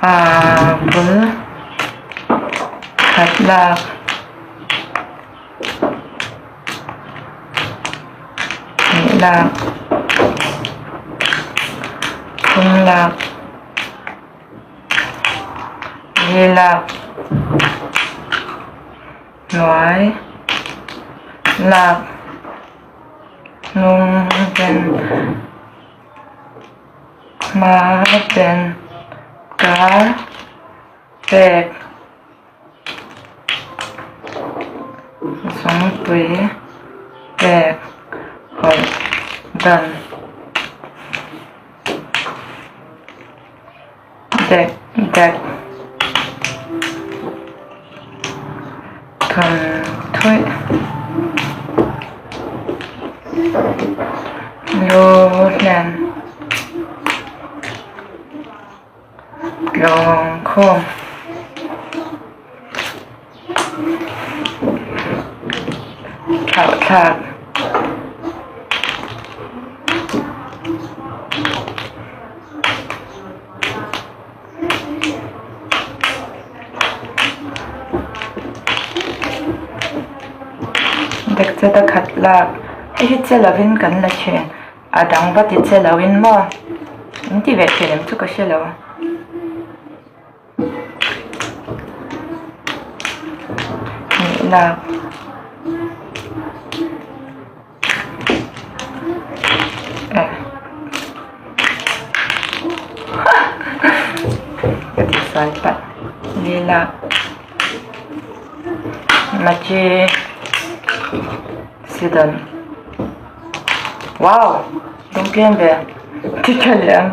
Ahh bul khat lak hnih lak thum lak li lak hnuai lak hnung pen. Hma pen kar pek zungpui pek hawlh dan dek dek thun thuih lu hlen tlawng khawm thlauh thlak. Dekchet a khat lak hei hi che lovin kan la thin a dang va ti che loin maw in ti ve thin em chu ka hre lo. Hnih lak. Ka ti sual palh lila machi sidan wow dawng tlem ve ti tha leh ang.